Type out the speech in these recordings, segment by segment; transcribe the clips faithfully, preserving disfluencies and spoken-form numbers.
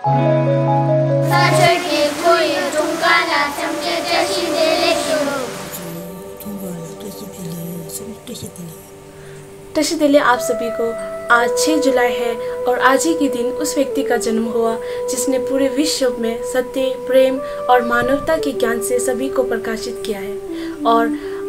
ས་ཆོས་ཀྱི་སྐུ་ཡི་འཁྲུངས་སྐར་ལ་འཚམས་འདྲི་བཀྲ་ཤིས་བདེ་ལེགས་ཞུ། ཐུགས་ཁོ་ལ་བཀྲ་ཤིས་བདེ་ལེགས་ཡོད་སོང་། བཀྲ་ཤིས་བདེ་ལེགས། 大师 दिल्ली आप सभी को। आज छह जुलाई है और आज ही के दिन उस व्यक्ति का जन्म हुआ जिसने पूरे विश्व में सत्य, प्रेम और मानवता के ज्ञान से सभी को प्रकाशित किया है। और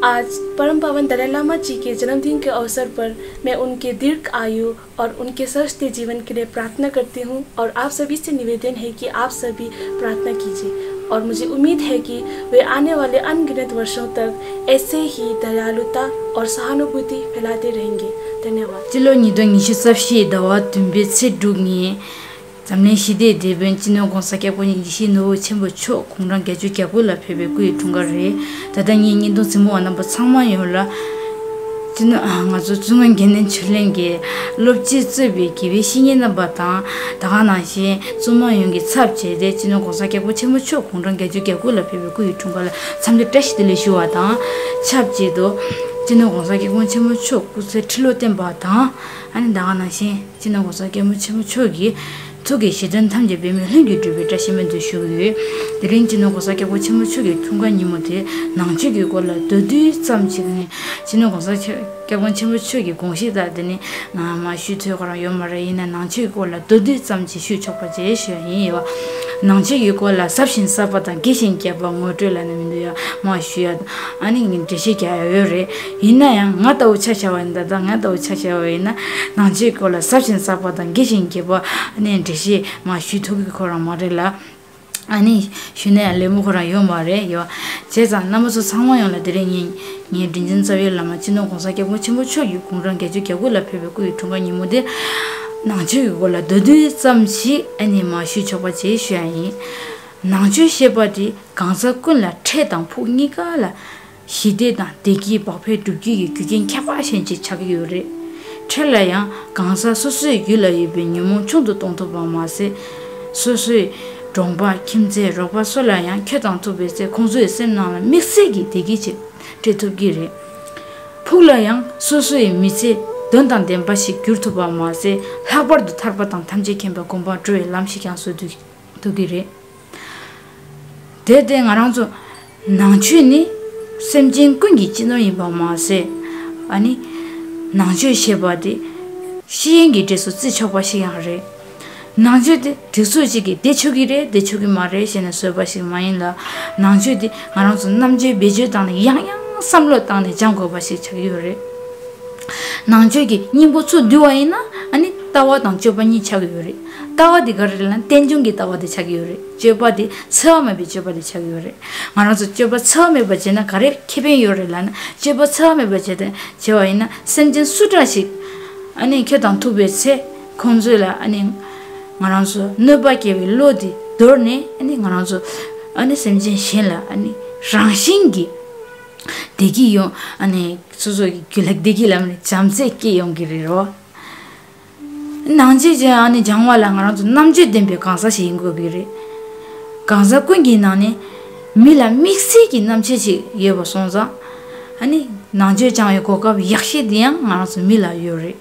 आज परम पावन दलाई लामा जी के जन्मदिन के अवसर पर मैं उनके दीर्घ आयु और उनके स्वस्थ जीवन के लिए प्रार्थना करती हूँ और आप सभी से निवेदन है कि आप सभी प्रार्थना कीजिए और मुझे उम्मीद है कि वे आने वाले अनगिनत वर्षों तक ऐसे ही दयालुता और सहानुभूति फैलाते रहेंगे। धन्यवाद। སྤྱི་ལོ་ཉིས་སྟོང་ཉི་ཤུ་རྩ་བཞི་ཟླ་བ་བདུན་པའི་ཚེས་དྲུག་ཉིན། འཛམ་གླིང་ཞི་བདེའི་དེད་དཔོན་སྤྱི་ནོར་༧གོང་ས་༧སྐྱབས་མགོན་ཡེ་ཤེས་ནོར་བུ་ཆེན་པོ་མཆོག་དགུང་གྲངས་བརྒྱད་ཅུ་གྱ་དགུ་ལ་ཕེབས་པའི་སྐུའི་འཁྲུངས་སྐར་རེད། ད་ལྟ་ངས་བརྙན་ཐུང་གཟིགས་མོ་བ་རྣམ་པ་ཚང་མ་ཡོངས་ལ། སྤྱི་ནོར་ང་ཚོ་བཙུན་མ་དགེ་འདུན་ཆོས་གླིང་གི་སློབ་སྤྱིས་གཙོས་པའི་དགེ་བའི་བཤེས་གཉེན་རྣམ་པ་དང་། ད་ག་ནང་བཞིན་བཙུན་མ་ཡོངས་ཀྱི་ཚབ་བྱས་ཏེ་སྤྱི་ནོར་༧གོང་ས་༧སྐྱབས་མགོན་ཆེན་པོ་མཆོག་དགུང་གྲངས་བརྒྱད་ཅུ་གྱ་དགུ་ལ་ཕེབས་པའི་སྐུ་ཡི་འཁྲུངས་སྐར་ལ་འཚམས་འདྲི་བཀྲ་ཤིས་བདེ་ལེགས་ཞུ་བ་དང་། ཆབས་ཅིག་ཏུ་སྤྱི་ནོར་༧གོང་ས་༧སྐྱབས་མགོན་ཆེན་པོ་མཆོག་སྐུ་ཚེ་ཁྲི་ལོ་བརྟན་པ་དང་། ཨ་ནི་ད་ག་ནང་བཞིན་སྤྱི་ནོར་༧གོང་ས་༧སྐྱབས་མགོན་ཆེན་པོ་མཆོག་གི་ཐུགས་ཀྱི་བཞེད་དོན་ཐམས་ཅད་འབད་མེད་ལྷུན་གྱིས་འགྲུབ་པའི་བཀྲ་ཤིས་སྨོན་འདུན་ཞུ་གི་ཡོད། དེ་རིང་སྤྱི་ནོར་༧གོང་ས་༧སྐྱབས་མགོན་ཆེན་པོ་མཆོག་གི་འཁྲུངས་སྐར་ཉིན་མོ་དེ་ནང་ཆོས་ཀྱི་སྐོར་ལ་མདོར་བསྡུས་ཙམ་ཞིག་ནས། སྤྱི་ནོར་༧གོང་ས་༧སྐྱབས་མགོན་ཆེན་པོ་མཆོག་གི་དགོངས་གཞི་དག་དེ་ནི་ང་མ་ཞུས་ཐུབ་ཁོ་རང་ཡོད་མ་རེད། ཡིན་ན་ནང་ཆོས་ཀྱི་སྐོར་ལ་མདོར་བསྡུས་ཙམ་ཞིག་ཞུས་ཆོག་པ་བྱས་ཞུ་ཡ་ཡིན་ཡོད། ནང་ཆོས་ཀྱི་སྐོར་ལ་ཟབ་ཞིང་ཟབ་པ་དང་རྒྱས་ཤིང་རྒྱས་པ་ངོ་སྤྲོད་ལབ་ན་མི་འདུག་ཡ། མ་ཞུ་ཡ། ཨ་ནི་ངས་འགྲེལ་བཤད་རྒྱག་ཡ་ཡོད་རེད། ཡིན་ན་ཡང་ང་ལྟ་བུ་ཆ་བཞག་པ་ཡིན་ད། ད་ང་ལྟ་བུ་ཆ་བཞག་པ་ཡིན་ན། ནང་ཆོས་སྐོར་ལ་ཟབ་ཞིང་ཟབ་པ་དང་རྒྱས་ཤིང་རྒྱས་པ་ཨ་ནི་འགྲེལ་བཤད་མ་ཞུ་ཐུབ་ཀྱི་ཁོ་རང་མ་རེད་ལ། ཨ་ནི་ཞུ་ན་ཡང་ལད་མོ་ཁོ་རང་ཡོད་མ་རེད་ཡོད། བྱས་ཙང་རྣམ་པ་ཚོ་ཚང་མ་ཡོངས་ལ་དེ་རིང་ངས་ངའི་དྲིན་ཅན་རྩ་བའི་བླ་མ་སྤྱི་ནོར་༧གོང་ས་༧སྐྱབས་མགོན་ཆེན་པོ་མཆོག་གི་དགུང་གྲངས་བརྒྱད་ཅུ་གྱ་དགུ་ལ་ཕེབས་པའི་སྐུ་ཡི་འཁྲུངས་སྐར་ཉིན་མོ་དེ། ནང་ཆོས་ཀྱི་སྐོར་ལ་མདོར་བསྡུས་ཙམ་ཞིག་ཨ་ནི་མ་ཞུས་ཆོག་པ་བྱས་ཞུ་ཡ་ཡིན། ནང་ཆོས་ཞེས་པ་དེ་གང་ཟག་ཀུན་ལ་འཕྲལ་དང་ཕུགས་གཉིས་ཀ་ལ་ཞི་བདེ་དང་བདེ་སྐྱིད་བག་ཕེབས་སྒྲུབ་རྒྱུ་ཡི་རྒྱུ་རྐྱེན་ཁྱད་པར་ཅན་ཅིག་ཆགས་ཀྱི་ཡོད་རེད། འཕྲལ་ལ་ཡང་གང་ཟག་སོ་སོའི་རྒྱུད་ལ་ཡོད་པའི་ཉོན་མོངས་ཆུང་དུ་གཏོང་ཐུབ་པ་མ་ཟད། སོ་སོའི་གྲོང་པ་ཁྱིམ་མཚེས་རོགས་པ་སོགས་ལ་ཡང་ཁྱོད་དང་ཐུག་པའི་ཚེ་ཁོང་ཚོའི་སེམས་ནང་ལ་དམིགས་བསལ་གྱི་བདེ་སྐྱིད་ཅིག་སྤྲད་ཐུབ་ཀྱི་རེད། ཕུགས་ལ་ཡང་སོ་སོའི་མི་ཚེ་དོན་དང་ལྡན་པ་ཞིག་འགྱུར་ཐུབ་པ་མ་ཟད། ལྷག་པར་དུ་ཐར་པ་དང་ཐམས་ཅད་མཁྱེན་པ་སྒོམ་པར་འགྲོ་བའི་ལམ་ཞིག་ཀྱང་བཟོ་ཐུབ་ཀྱི་རེད། དེ་ལྟས་ང་རང་ཚོ་ནང་ཆོས་ནི་སེམས་ཅན་ཀུན་གྱི་སྤྱི་ནོར་ཡིན་པ་མ་ཟད། ཨ་ནི་ནང་ཆོས་ཞེས་པ་དེ་ཤེས་ཡོན་གྱི་འབྲས་སུ་བརྩི་ཆོག་པ་ཞིག་ཡང་རེད། ནང་ཆོས་དེ་སྒྲིག་འཛུགས་ཤིག་གིས་བསྡད་ཆོག་གི་རེད་བསྡད་ཆོག་གི་མ་རེད་ཞེས་ནས་བཟོས་པ་ཞིག་མ་ཡིན་ལ། ནང་ཆོས་དེ་ང་རང་ཚོ་རྣམ་དཔྱོད་བེད་སྤྱོད་བཏང་ནས་ཡང་ཡང་བསམ་བློ་བཏང་ནས་སྦྱང་དགོས་པ་ཞིག་ཆགས་ཀྱི་ཡོད་རེད། ནང་ཆོས་ཀྱི་སྙིང་པོ་ཚུར་བསྡུ་བ་ཡིན་ན་ཨ་ནི་ལྟ་བ་དང་སྤྱོད་པ་གཉིས་ཆགས་ཀྱི་ཡོད་རེད། ལྟ་བ་འདི་ག་རེ་རེད་ལབ་ན་རྟེན་འབྱུང་གི་ལྟ་བ་དེ་ཆགས་ཀྱི་ཡོད་རེད། སྤྱོད་པ་དེ་འཚེ་བ་མེད་པའི་སྤྱོད་པ་དེ་ཆགས་ཀྱི་ཡོད་རེད། ང་རང་ཚོ་སྤྱོད་པ་འཚེ་བ་མེད་པ་བྱས་ན་ག་རེ་ཁེ་ཕན་ཡོད་རེད་ལབ་ན། སྤྱོད་པ་འཚེ་བ་མེད་པ་བྱས་ཏེ་བྱས་པ་ཡིན་ན་སེམས་ཅན་སུ་འདྲ་ཞིག་ཨ་ནི་ཁྱོད་དང་ཐུག་པའི་ཚེ་ཁོང་ཚོ་ལ་ཨ་ནི་ང་རང་ཚོ་གནོད་པ་སྐྱེལ་བའི་བློ་དེ་དོར་ནས་ཨ་ནི་ང་རང་ཚོ་ཨ་ནི་སེམས་ཅན་གཞན་ལ་ཨ་ནི་རང་བཞིན་གྱིས་བདེ་སྐྱིད་ཡོང་། ཨ་ནི་སོ་སོ་གི་རྒྱུད་ལ་བདེ་སྐྱིད་ལ་ཨ་ནི་བྱམས་བརྩེ་སྐྱེ་ཡོང་གི་རེད་རོ། ནང་ཆོས་ཀྱི་ཨ་ནི་སྦྱང་བ་ལ་ང་རང་ཚོ་རྣམ་དཔྱོད་ལྡན་པའི་གང་ཟག་ཞིག་ཡིན་དགོས་ཀྱི་རེད། གང་ཟག་ཀུན་གྱི་ནང་ནས་མི་ལ་དམིགས་བསལ་གྱི་རྣམ་དཔྱོད་ཅིག་ཡོད་པ་སོང་ཙང་། ཨ་ནི་ནང་ཆོས་སྦྱང་བའི་གོ་སྐབས་ཡག་ཤོས་དེ་ཡང་ང་རང་ཚོ་མི་ལ་ཡོད་རེད།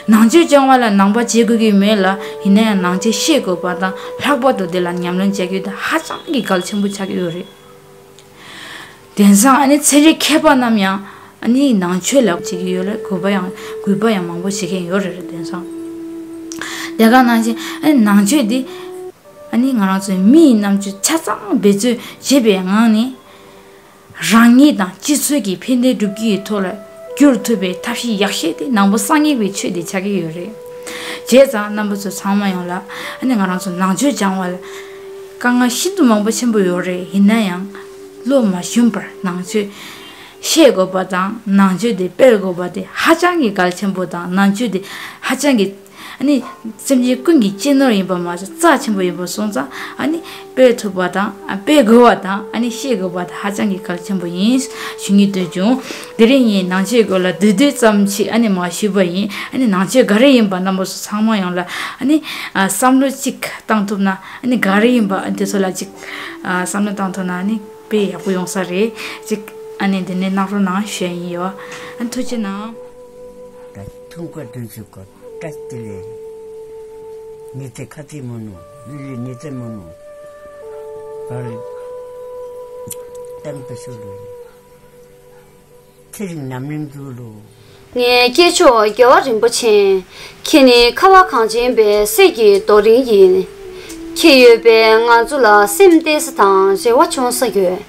ནང་ཆོས་སྦྱང་བ་ལ་ནང་པ་བྱེད་དགོས་ཀྱི་མེད་ལ། ཡིན་ན་ཡང་ནང་ཆོས་ཤེས་དགོས་པ་དང་ལྷག་པར་དུ་དེ་ལ་ཉམས་ལེན་བྱ་རྒྱུ་དེ་ཧ་ཅང་གི་གལ་ཆེན་པོ་ཆགས་ཀྱི་ཡོད་རེད། དེང་སང་ཨ་ནི་ཚན་རིག་མཁས་པ་རྣམས་ཡང་ཨ་ནི་ནང་ཆོས་ལ་བྱེད་ཀྱི་ཡོད་ལ་གུས་པ་ཡང་གུས་པ་ཡང་མང་པོ་བྱེད་མཁན་ཡོད་རེད་རེད། དེང་སང་དེ་ག་ནང་བཞིན་ཨ་ནི་ནང་ཆོས་འདི་ཨ་ནི་ང་རང་ཚོའི་མི་ཡི་རྣམ་དཔྱོད་ཆ་ཚང་འབད་རྩོལ་བྱེད་པའི་ངང་ནས་རང་ཉིད་དང་སྤྱི་ཚོགས་ཀྱི་ཕན་བདེ་སྒྲུབ་རྒྱུ་ཡི་ཐོག་ལ་བསྒྱུར་ཐུབ་པའི་ཐབས་ཤེས་ཡག་ཤོས་དེ་ནང་པ་སངས་རྒྱས་པའི་ཆོས་དེ་ཆགས་ཀྱི་ཡོད་རེད། བྱས་ཙང་རྣམ་པ་ཚོ་ཚང་མ་ཡོངས་ལ་ཨ་ནི་ང་རང་ཚོ་ནང་ཆོས་སྦྱང་བ་ལ་དཀའ་ངལ་ཤིན་ཏུ་མང་པོ་ཆེན་པོ་ཡོད་རེད། ཡིན་ན་ཡང་བློ་མ་ཞུམ་པར་ནང་ཆོས་ཤེས་དགོས་པ་དང་ནང་ཆོས་དེ་སྤེལ་དགོས་པ་དེ་ཧ་ཅང་གི་གལ་ཆེན་པོ་དང་ནང་ཆོས་དེ་ཧ་ཅང་གི་ཨ་ནི་སེམས་ཅན་ཀུན་གྱི་སྤྱི་ནོར་ཡིན་པ་མ་ཟད་རྩ་ཆེན་པོ་ཡིན་པ་སོང་ཙང་ཨ་ནི་སྤེལ་ཐུབ་པ་དང་ཨ་སྤེལ་དགོས་པ་དང་ཨ་ནི་ཤེས་དགོས་པ་དེ་ཧ་ཅང་གི་གལ་ཆེན་པོ་ཡིན་ཞུ་སྙིང་འདོད་བྱུང་། དེ་རིང་ངས་ནང་ཆོས་སྐོར་ལ་བསྡུས་བསྡུས་ཙམ་ཞིག་ཨ་ནི་མར་ཞུས་པ་ཡིན། ཨ་ནི་ནང་ཆོས་ག་རེ་ཡིན་པ་རྣམ་པ་ཚོ་ཚང་མ་ཡོངས་ལ་ཨ་ནི་ཨ་བསམ་བློ་གཅིག་བཏང་ཐུབ་ན་ཨ་ནི་ག་རེ་ཡིན་པ་ཨ་འདི་ཚོ་ལ་གཅིག་ཨ་བསམ་བློ་བཏང་ཐུབ་ན་ཨ་ནི་དཔེ་ཡག་པོ་ཡོང་ས་རེད། གཅིག་ཨ་ནི་འདི་ནས་གནང་རོགས་གནང་ཞུ་ཡ་ཡིན་ཡོད། ཨ་ནི་ཐུགས་རྗེ་གནང་། ད་ཐུགས་ཁ་བདུན་ཞུ་གོ། བཀྲ་ཤིས་བདེ་ལེགས། ཉི་ཚེ་ཁ་ཚེ་མོ་ནུ། ལུས་ལུས་ཉི་ཚེ་མོ་ནུ། བར། ཏང་དུ་ཤོ་ལུ། ཚེ་རིང་ནམ་རིང་འཛུགས་ལུ། ངའི་སྐྱེས་མཆོག་རྒྱལ་བ་རིན་པོ་ཆེ། ཁྱེད་ནི་ཁ་བ་གངས་ཅན་པའི་གསེར་གྱི་རྡོ་རིང་ཡིན། ཁྱེད་ཡོད་པས་ང་ཚོ་ལ་སེམས་གཏད་ས་དང་རེ་བ་བྱུང་ས་ཡོད།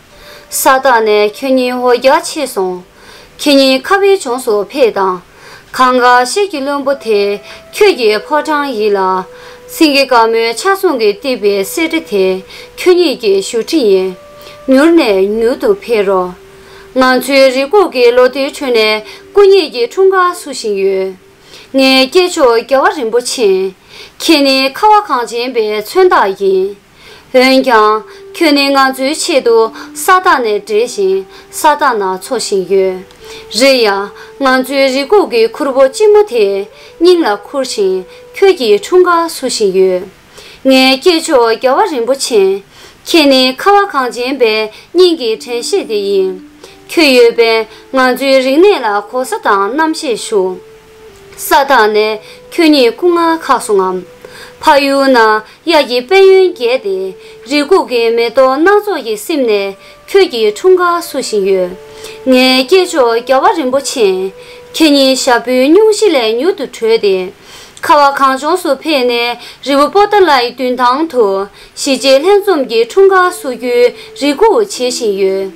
ས་ཐག་ནས་ཁྱོད་ཉིད་འོ་བརྒྱལ་ཆེ་སོང་། ཁྱེད་ཉིད་ཁ་བའི་ལྗོངས་སུ་ཕེབས་དང་། གངས་དཀར་ཤེལ་གྱི་བློན་པོ་དེ་ཁྱོད་ཀྱི་ཕོ་བྲང་ཡིན་ལ། སེང་གེ་དཀར་མོའི་ཕྱག་ཟུང་གིས་གཏིབས་པའི་གསེར་ཁྲི་དེ་ཁྱོད་ཉིད་ཀྱི་བཞུགས་ཁྲི་ཡིན། མྱུར་ནས་མྱུར་དུ་ཕེབས་རོགས། ང་ཚོའི་རེ་སྒུག་གི་ལོ་ཟླའི་ཁྲོད་ནས་སྐུ་ཉིད་ཀྱི་འཁྲུངས་སྐར་བསུ་བཞིན་ཡོད། ངའི་སྐྱེས་མཆོག་རྒྱལ་བ་རིན་པོ་ཆེ། ཁྱེད་ནི་ཁ་བ་གངས་ཅན་པའི་མཚོན་རྟགས་ཡིན། འོན་ཀྱང་། ཁྱོད་ནི་ང་ཚོའི་ཆེད་དུ་ས་ཐག་ནས་བྲལ་ཞིང་ས་ཐག་ན་འཚོ་བཞིན་ཡོད། རེད་ཡ། ང་ཚོའི་རེ་སྒུག་གི་ཁུར་པོ་ལྕི་མོ་དེ་སྙིང་ལ་ཁུར་ཞིང་ཁྱོད་ཀྱི་འཁྲུངས་སྐར་བསུ་བཞིན་ཡོད། ངའི་སྐྱེས་མཆོག་རྒྱལ་བ་རིན་པོ་ཆེ། ཁྱེད་ནི་ཁ་བ་གངས་ཅན་པའི་སྙིང་གི་དྲན་ཤེས་དེ་ཡིན། ཁྱོད་ཡོད་པས་ང་ཚོའི་རིག་གནས་ལ་གོ་ས་དང་རྣམ་ཤེས་ཞུགས། ས་ཐག་ནས་ཁྱོད་ཉིད་སྐུ་ངལ་ཁག་སོང་ངམ། ཕ་ཡུལ་ན་གཡའ་ཡི་དཔལ་ཡོན་རྒྱས་ཏེ་རེ་སྒུག་གི་མེ་ཏོག་སྣ་ཚོགས་ཀྱིས་སིམ་ནས་ཁྱོད་ཀྱི་འཁྲུངས་སྐར་བསུ་བཞིན་ཡོད། ངའི་སྐྱེས་མཆོག་རྒྱལ་བ་རིན་པོ་ཆེ། ཁྱེད་ཉིད་ཞབས་པུས་སྙུང་གཞི་ལས་མྱུར་དུ་གྲོལ་ཏེ། ཁ་བ་གངས་ལྗོངས་སུ་ཕེབས་ནས་རི་བོ་པོ་ཏཱ་ལའི་མདུན་ཐང་དུ་གཞིས་བྱེས་ལྷན་འཛོམས་ཀྱི་འཁྲུངས་སྐར་བསུ་རྒྱུའི་རེ་སྒུག་བྱེད་བཞིན་ཡོད།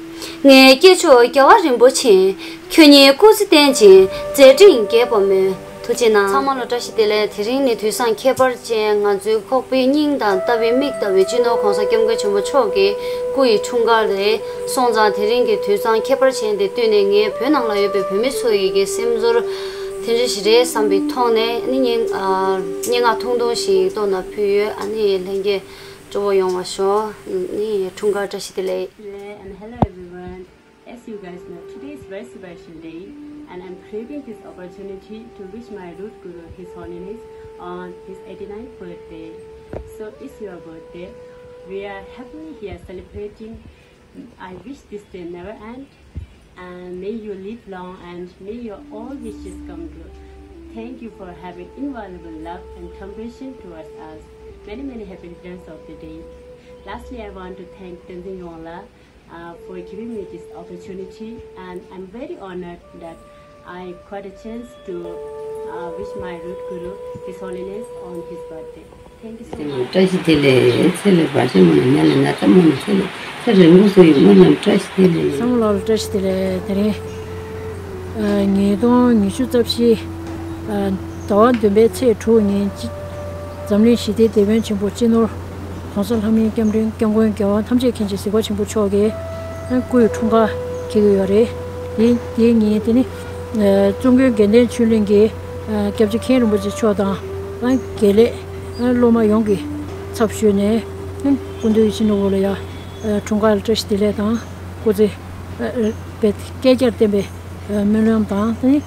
ངའི་སྐྱེས་མཆོག་རྒྱལ་བ་རིན་པོ་ཆེ། ཁྱོད་ཉིད་སྐུ་ཚེ་བརྟན་ཅིང་མཛད་འཕྲིན་རྒྱས་པར་སྨོན། ཐུགས་རྗེ་གནང་། ཚང་མ་ལ་བཀྲ་ཤིས་བདེ་ལེགས། དེ་རིང་ནི་དུས་བཟང་ཁྱད་པར་ཅན། ང་ཚོའི་ཁོག་པའི་སྙིང་དང་ལྟ་བའི་མིག་ལྟ་བུའི་སྤྱི་ནོར་༸གོང་ས་༸སྐྱབས་མགོན་ཆེན་པོ་མཆོག་གི་སྐུ་ཡི་འཁྲུངས་སྐར་རེད། སོང་ཙང་དེ་རིང་གི་དུས་བཟང་ཁྱད་པར་ཅན་དེ་བསྟུན་ནས་ངས་བོད་ནང་ལ་ཡོད་པའི་བོད་མི་ཚོ་ཡི་གི་སེམས་ཚོར་དེ་འདྲ་ཞིག་རེད་བསམ་པའི་ཐོག་ནས་ནི་སྙན་ཨ་སྙན་ངག་ཐུང་ཐུང་ཞིག་ཏོག་ན་ཕུལ་ཡོད། ཨ་ནི་ལྷན་རྒྱས་སྤྲོ་བོ་ཡོང་བ་ཤོག་ནི་འཁྲུངས་སྐར་བཀྲ་ཤིས་བདེ་ལེགས། And hello everyone. As you guys know, today is very special day, and I'm creating this opportunity to wish my root guru, His Holiness, on his eighty-ninth birthday. So it's your birthday. We are happily here celebrating. I wish this day never end, and may you live long and may your all wishes come true. Thank you for having inviolable love and compassion towards us. Many, many happy returns of the day. Lastly, I want to thank Tenzin Yongla uh, for giving me this opportunity, and I'm very honored that I got a chance to uh, wish my root guru, His Holiness, on his birthday. Thank you so much. བཀྲ་ཤིས་བདེ་ལེགས། ཚེ་ལས་བར་ཆད་མང་ན་ཉེ་ལ་ན་ཚ་མང་ན་ཚེ་ལས་ཚེ་རིང་པོ་སུ་ཡོད་སྨོན་ལམ། བཀྲ་ཤིས་བདེ་ལེགས། ཚང་མ་ལ་བཀྲ་ཤིས་བདེ་ལེགས། དེ་རིང་ཉིས་སྟོང་ཉི་ཤུ་རྩ་བཞི་ཟླ་བ་བདུན་པའི་ཚེས་དྲུག་ཉིན་འཛམ་གླིང་ཞི་བདེའི་དེད་དཔོན་ཆེན་པོ་སྤྱི་ནོར་༸གོང་ས་ལྷ་མིའི་སྐྱབས་མགོན་སྐྱབས་མགོན་རྒྱལ་བ་ཐམས་ཅད་མཁྱེན་ཅིང་གཟིགས་པ་ཆེན་པོ་མཆོག་གི་སྐུའི་འཁྲུངས་སྐར་འཁེལ་གྱི་ཡོད་རེད། དེ་དེའི་ཉིན་དེ་ནི་བཙུན་དགོན་དགེ་ལྡན་ཆོས་གླིང་གི་སྐྱབས་རྗེ་མཁན་རིན་པོ་ཆེ་མཆོག་དང་དགེ་ལས་སློབ་མ་ཡོངས་ཀྱི་ཚབ་ཞུས་ནས་སྐུ་མདུན་ཡིད་བཞིན་ནོར་བུ་ལ་ཡང་འཁྲུངས་སྐར་བཀྲ་ཤིས་བདེ་ལེགས་དང་སྐུ་ཚེ་བསྐལ་བརྒྱར་བརྟན་པའི་སྨོན་ལམ་དང་། དེ་ནི་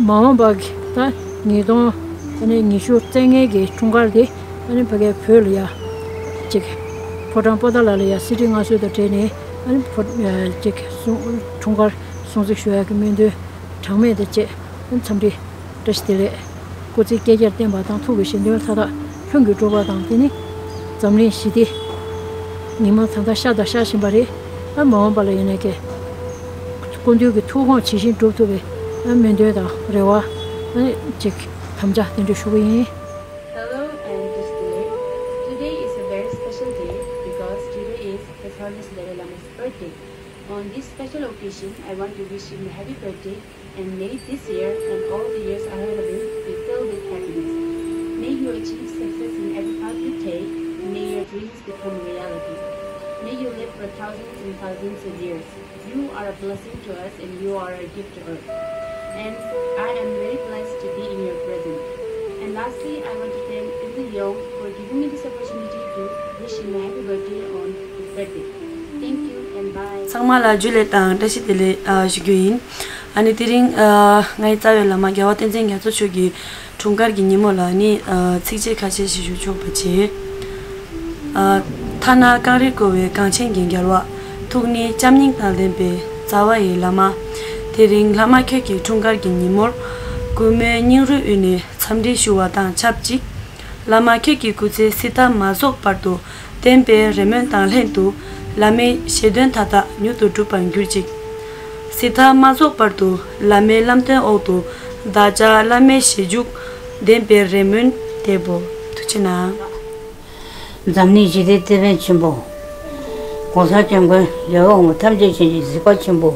མ་འོངས་པ་གི་ད་ཉིས་སྟོང་ཉི་ཤུ་རྩ་ལྔའི་གི་འཁྲུངས་སྐར་དེ་ཨ་ནི་ཕ་གའི་བོད་ལ་ཡ་ཅིག་ཕོ་བྲང་པོ་ཏཱ་ལ་ལ་ཡ་གསེར་ཁྲི་མངའ་གསོལ་དང་འབྲེལ་ནས་ཨ་ནི་ཕོ་ཅིག་སྲུང་འཁྲུངས་སྐར་སྲུང་བརྩི་ཞུ་ཡག་གི་སྨོན་འདུན་གྲངས་མེད་དང་བཅས་ཨ་ནི་འཚམས་འདྲི་བཀྲ་ཤིས་བདེ་ལེགས། སྐུ་ཚེ་བསྐལ་བརྒྱར་བརྟན་པ་དང་ཐུགས་ཀྱི་བཞེད་དོན་མཐའ་དག་ལྷུན་གྱིས་གྲུབ་པ་དང་། དེ་ནི་འཛམ་གླིང་ཞི་བདེ་ཉི་མ་ད་ལྟ་ཤར་དང་ཤར་བཞིན་པ་རེད། ཨ་མ་འོངས་པ་ལ་ཡིན་ནའི་ཀྱེ་སྐུ་མདུན་གྱི་ཐུགས་དགོངས་ཇི་བཞིན་འགྲུབ་ཐུབ་པའི་ཨ་སྨོན་འདུན་དང་རེ་བ་ཨ་ཅིག་དམ་བཅའ་དེ་འདྲ་ཞུ་གི་ཡིན། Hello and Destiny. Today is a very special day because today is His Holiness Dalai Lama's birthday. On this special occasion, I want to wish him a happy birthday. And may this year and all the years ahead of you be filled with happiness. May you achieve success in every path you take. May your dreams become reality. May you live for thousands and thousands of years. You are a blessing to us and you are a gift to earth. And I am very blessed to be in your presence. And lastly, I want to thank Tenzin Yong for giving me this opportunity to wish him a happy birthday on his birthday. Thank you and bye. ཚང་མ་ལ་ཇུ་ལེ་དང་བཀྲ་ཤིས་བདེ་ལེགས་ཨ་ཞུ་རྒྱུ་ཡིན། ཨ་ནི་དེ་རིང་ཨ་ངའི་རྩ་བའི་བླ་མ་རྒྱལ་བ་བསྟན་འཛིན་རྒྱ་མཚོ་མཆོག་གི་འཁྲུངས་སྐར་གྱི་ཉིན་མོ་ལ་ནི་ཨ་ཚིགས་བཅད་ཁ་ཤས་ཤིག་ཞུ་ཆོག་པ་བྱེད། ཨ་ཐ་ན་གངས་རི་བསྐོར་བའི་གངས་ཆེན་གྱི་རྒྱལ་བ། ཐུགས་ནི་བྱམས་སྙིང་དང་ལྡན་པའི་རྩ་བ་ཡི་བླ་མ། དེ་རིང་བླ་མ་ཁྱོད་ཀྱི་འཁྲུངས་སྐར་གྱི་ཉིན་མོར། གུས་མོས་སྙིང་རུས་དབུས་ནས་འཚམས་འདྲི་ཞུ་བ་དང་ཆབས་ཅིག་བླ་མ་ཁྱེད་ཀྱི་སྐུ་ཚེ་སྲིད་མཐའ་མ་རྫོགས་བར་དུ་བསྟན་པའི་རེ་སྨོན་དང་ལྷན་དུ་བླ་མའི་བཞེད་དོན་མཐའ་དག་མྱུར་དུ་འགྲུབ་པར་གྱུར་ཅིག། སྲིད་མཐའ་མ་རྫོགས་བར་དུ་བླ་མའི་ལམ་སྟོན་འོག་ཏུ་བདག་ཅག་བླ་མའི་ཞལ་འཇུག་བདེན་པའི་རེ་སྨོན་འདེབས་སོ། ཐུགས་རྗེ་གནང་། འཛམ་གླིང་ཞི་བདེའི་དེད་དཔོན་ཆེན་པོ། ༸གོང་ས་༸སྐྱབས་མགོན་རྒྱལ་བའི་དབང་པོ་ཐམས་ཅད་མཁྱེན་ཅིང་གཟིགས་པ་ཆེན་པོ།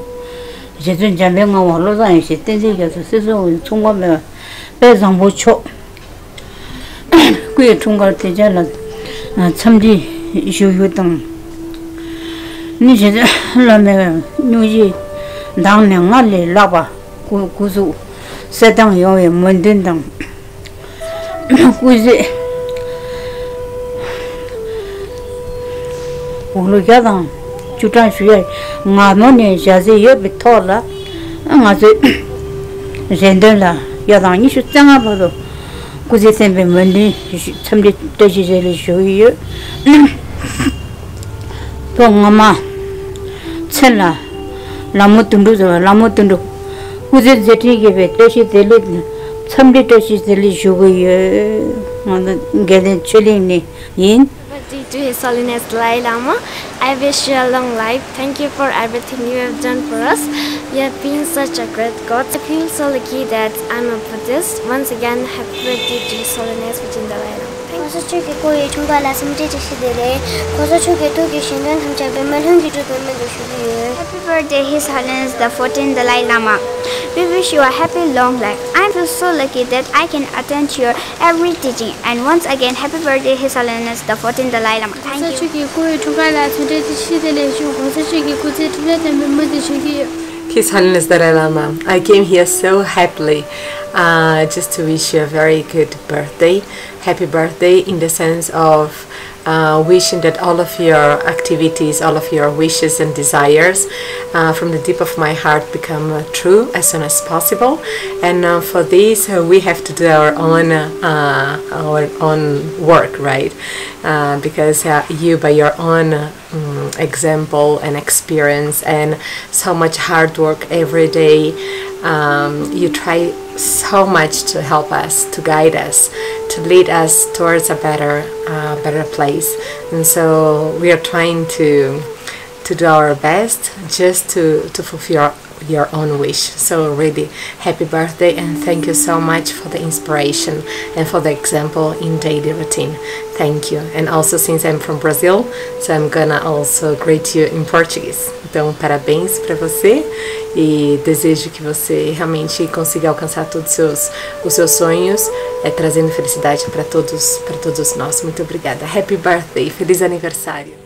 རྗེ་བཙུན་འཇམ་པའི་དངོས་པོ་བློ་བཟང་ཡེ་ཤེས་བསྟན་འཛིན་རྒྱ་མཚོ་སྲིད་གསུམ་མཚུངས་པ་མེད་པ་དཔལ་བཟང་པོ་མཆོག། སྐུའི་འཁྲུངས་སྐར་དེ་ཅན་ལ་འཚམས་འདྲི་ཞུ་རྒྱུ་དང་། ནི་རྗེ་བཙུན་བླ་མའི་སྙུང་གཞི་མདང་ནས་སྔར་ལས་ལྷག་པ་སྐུ་སྐུ་གཟུགས་གསལ་ཐང་ཡོང་བའི་སྨོན་འདུན་དང་། སྐུ་ཚེ་དགུང་ལོ་བརྒྱ་དང་བཅུ་གྲངས་བཞུགས་ཡ་སྔ་མོ་ནས་བཞག་རྩིས་ཡོད་པའི་ཐོག་ལ། ང་ཚོའི་རེ་འདུན་ལ་བརྒྱ་དང་ཉི་ཤུ་རྩ་ལྔ་བར་དུ་སྐུ་ཚེ་བརྟན་པའི་སྨོན་འདུན་འཚམས་འདྲི་བཀྲ་ཤིས་བདེ་ལེགས་ཞུ་གི་ཡོད། ཐོག་སྔ་མ་མཚན་ལ་ལྷ་མོ་དོན་གྲུབ་ཟེར་བ། ལྷ་མོ་དོན་གྲུབ་སྐུ་ཚེ་མཛད་འཕྲིན་རྒྱས་པའི་བཀྲ་ཤིས་བདེ་ལེགས། འཚམས་འདྲི་བཀྲ་ཤིས་བདེ་ལེགས་ཞུ་གི་ཡོད། ང་ཚོ་དགེ་ལྡན་ཆོས་གླིང་ནས་ཡིན། Happy birthday to His Holiness Dalai Lama. I wish you a long life. Thank you for everything you have done for us. You have been such a great God. I feel so lucky that I'm a Buddhist. Once again, happy birthday to His Holiness Vichyu Dalai Lama. ༸གོང་ས་མཆོག་གི་སྐུ་ཡི་འཁྲུངས་སྐར་ལ་འཚམས་འདྲི་བཀྲ་ཤིས་བདེ་ལེགས། ༸གོང་ས་མཆོག་གི་ཐུགས་ཀྱི་བཞེད་དོན་ཐམས་ཅད་པའི་སྨོན་ལམ་གྱིས་འགྲུབ་པའི་སྨོན་འདུན་ཞུ་གི་ཡོད། Happy birthday, His Holiness the fourteenth Dalai Lama. We wish you a happy long life. I feel so lucky that I can attend your every teaching. And once again, happy birthday, His Holiness the fourteenth Dalai Lama. Thank you. ༸གོང་ས་མཆོག་གི་སྐུ་ཡི་འཁྲུངས་སྐར་ལ་འཚམས་འདྲི་བཀྲ་ཤིས་བདེ་ལེགས་ཞུ། ༸གོང་ས་མཆོག་གི་སྐུ་ཚེ་འཕྲིན་ལས་བརྟན་པའི་སྨོན་འདུན་ཞུ་གི་ཡོད། His Holiness Dalai Lama, I came here so happily, uh, just to wish you a very good birthday. Happy birthday in the sense of uh, wishing that all of your activities, all of your wishes and desires, uh, from the deep of my heart become uh, true as soon as possible. And uh, for this, uh, we have to do our own, uh, our own work, right? Uh, because uh, you, by your own uh, um, example and experience and so much hard work every day, um, you try so much to help us, to guide us, to lead us towards a better, uh, better place. And so we are trying to to do our best just to to fulfill your own wish. So really, happy birthday and thank you so much for the inspiration and for the example in daily routine. Thank you. And also, since I'm from Brazil, so I'm gonna also greet you in Portuguese. Então, parabéns para você e desejo que você realmente consiga alcançar todos os seus, os seus sonhos, eh, trazendo felicidade para todos, para todos nós. Muito obrigada. Happy birthday, feliz aniversário.